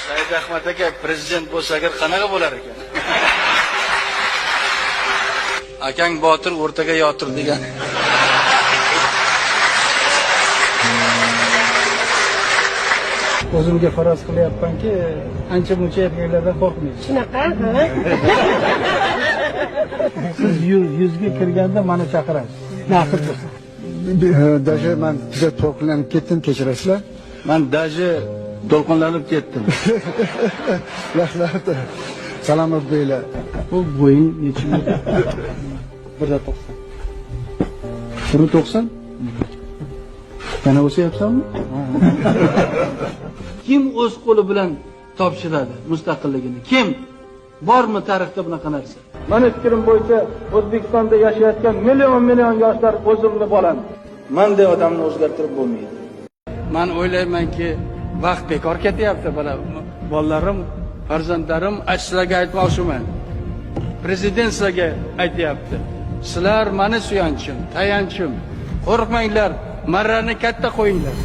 Said Ahmad aka prezident bo'lsa agar qanaqa bo'lar ekan? Akang botir o'rtaga yotir degan. O'zimga faraz qilyapmanki, ancha muncha erkaklardan qo'rqmaysiz. Shunaqa, ha? Siz yuzga kirganda meni chaqirasiz. Nasib bo'lsa. Даже man juda to'lqinlanib ketdim, kechirasizlar. Man даже to'lqinlanib ketdim. Rahmat. Salomat bo'linglar. Bu bo'ying nechi metr? 1.90. 1.90? Yana o'syapsanmi? Kim o'z qo'li bilan topshiradi mustaqilligini? Kim? Bormi tarixda bunaqa narsa? Mani fikrim bo'yicha O'zbekistonda yashayotgan million-million yoshlar o'zimni bolam. Manday odamni o'zgartirib bo'lmaydi. Man o'ylaymanki, vaqt bekor ketyapti mana bolalarim, farzandlarim, sizlarga aytmoqchiman. Prezident sizlarga aytyapti. Sizlar mani suyanchim, tayanchim. Qo'rqmanglar, marrani katta qo'yinglar.